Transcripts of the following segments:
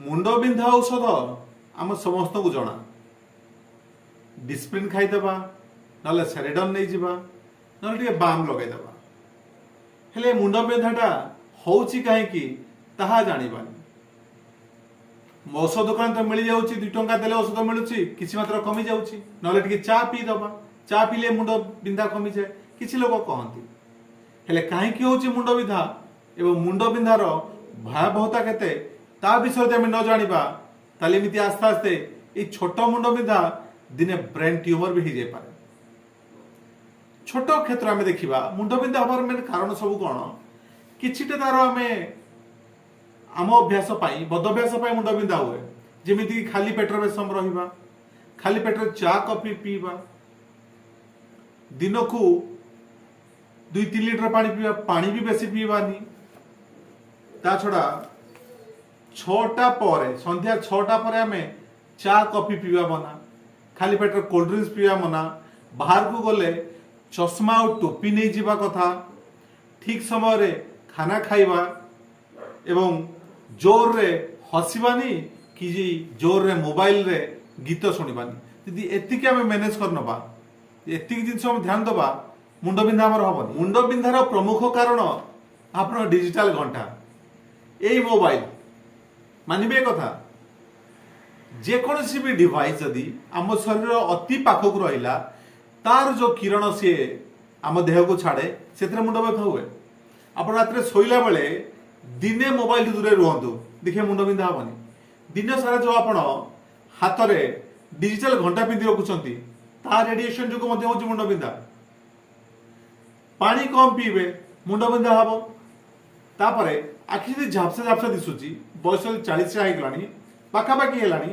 ମୁଣ୍ଡବିନ୍ଧା ଔଷଧ ଆମ ସମସ୍ତଙ୍କୁ ଜଣା। ଡିସ୍ପ୍ରିନ୍ ଖାଇଦେବା, ନହେଲେ ସେରେଡନ୍ ନେଇଯିବା, ନହେଲେ ଟିକେ ବାମ୍ ଲଗାଇଦେବା। ହେଲେ ମୁଣ୍ଡବିନ୍ଧାଟା ହେଉଛି କାହିଁକି, ତାହା ଜାଣିବାନି। ଔଷଧ ଦୋକାନ ତ ମିଳିଯାଉଛି, 2 ଟଙ୍କା ଦେଲେ ଔଷଧ ମିଳୁଛି, କିଛି ମାତ୍ର କମିଯାଉଛି। ନହେଲେ ଟିକେ ଚା ପିଇଦେବା, ଚା ପିଇଲେ ମୁଣ୍ଡ ବିନ୍ଧା କମିଯାଏ, କିଛି ଲୋକ କହନ୍ତି। ହେଲେ କାହିଁକି ହେଉଛି ମୁଣ୍ଡବିନ୍ଧା ଏବଂ ମୁଣ୍ଡବିନ୍ଧାର ଭୟାବହତା କେତେ, ତା ବିଷୟରେ ଯଦି ଆମେ ନ ଜାଣିବା, ତାହେଲେ ଏମିତି ଆସ୍ତେ ଆସ୍ତେ ଏଇ ଛୋଟ ମୁଣ୍ଡବିନ୍ଧା ଦିନେ ବ୍ରେନ୍ ଟ୍ୟୁମର ବି ହେଇଯାଇପାରେ। ଛୋଟ କ୍ଷେତ୍ର ଆମେ ଦେଖିବା, ମୁଣ୍ଡବିନ୍ଧା ହେବାର ମେନ୍ କାରଣ ସବୁ କ'ଣ? କିଛିଟା ତାର ଆମେ ଆମ ଅଭ୍ୟାସ ପାଇଁ, ବଦଭ୍ୟାସ ପାଇଁ ମୁଣ୍ଡବିନ୍ଧା ହୁଏ। ଯେମିତିକି ଖାଲି ପେଟରେ ବେଶୀ ସମୟ ରହିବା, ଖାଲି ପେଟରେ ଚା କଫି ପିଇବା, ଦିନକୁ 2-3 ଲିଟର ପାଣି ପିଇବା, ପାଣି ବି ବେଶୀ ପିଇବାନି। ତା ଛଡ଼ା 6ଟା ପରେ, ସନ୍ଧ୍ୟା 6ଟା ପରେ ଆମେ ଚା କଫି ପିଇବା ମନା, ଖାଲି ପେଟରେ କୋଲ୍ଡ ଡ୍ରିଙ୍କସ୍ ପିଇବା ମନା, ବାହାରକୁ ଗଲେ ଚଷମା ଆଉ ଟୋପି ନେଇଯିବା କଥା, ଠିକ ସମୟରେ ଖାନା ଖାଇବା ଏବଂ ଜୋରରେ ହସିବାନି କି ଜୋରରେ ମୋବାଇଲରେ ଗୀତ ଶୁଣିବାନି। ଯଦି ଏତିକି ଆମେ ମ୍ୟାନେଜ କରିନେବା, ଏତିକି ଜିନିଷ ଆମେ ଧ୍ୟାନ ଦେବା, ମୁଣ୍ଡବିନ୍ଧା ଆମର ହବନି। ମୁଣ୍ଡବିନ୍ଧାର ପ୍ରମୁଖ କାରଣ ଆପଣ ଡିଜିଟାଲ ଘଣ୍ଟା, ଏଇ ମୋବାଇଲ। ମାନିବେ ଏ କଥା, ଯେକୌଣସି ବି ଡିଭାଇସ୍ ଯଦି ଆମ ଶରୀର ଅତି ପାଖକୁ ରହିଲା, ତାର ଯୋଉ କିରଣ ସିଏ ଆମ ଦେହକୁ ଛାଡ଼େ, ସେଥିରେ ମୁଣ୍ଡ ବ୍ୟଥା ହୁଏ। ଆପଣ ରାତିରେ ଶୋଇଲା ବେଳେ ଦିନେ ମୋବାଇଲ ଦୂରରେ ରୁହନ୍ତୁ, ଦେଖିବେ ମୁଣ୍ଡବିନ୍ଧା ହବନି। ଦିନ ସାରା ଯୋଉ ଆପଣ ହାତରେ ଡିଜିଟାଲ ଘଣ୍ଟା ପିନ୍ଧି ରଖୁଛନ୍ତି, ତା ରେଡିଏସନ ଯୋଗୁଁ ମଧ୍ୟ ହଉଛି ମୁଣ୍ଡବିନ୍ଧା। ପାଣି କମ ପିଇବେ, ମୁଣ୍ଡବିନ୍ଧା ହବ। ତାପରେ ଆଖି ଯଦି ଝାପ୍ସା ଝାପ୍ସା ଦିଶୁଛି, ବୟସ ଯଦି 40 ହେଇଗଲାଣି, ପାଖାପାଖି ହେଲାଣି,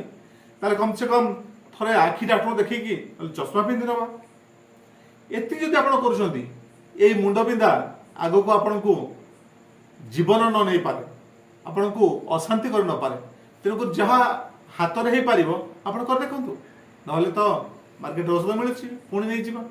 ତାହେଲେ କମ ସେ କମ ଥରେ ଆଖି ଡାକ୍ତର ଦେଖେଇକି ନହେଲେ ଚଷମା ପିନ୍ଧି ନେବା। ଏତିକି ଯଦି ଆପଣ କରୁଛନ୍ତି, ଏଇ ମୁଣ୍ଡବିନ୍ଧା ଆଗକୁ ଆପଣଙ୍କୁ ଜୀବନ ନ ନେଇପାରେ, ଆପଣଙ୍କୁ ଅଶାନ୍ତି କରି ନପାରେ। ତେଣୁକରି ଯାହା ହାତରେ ହେଇପାରିବ, ଆପଣ କରି ଦେଖନ୍ତୁ। ନହେଲେ ତ ମାର୍କେଟରେ ଔଷଧ ମିଳୁଛି, ପୁଣି ନେଇଯିବା।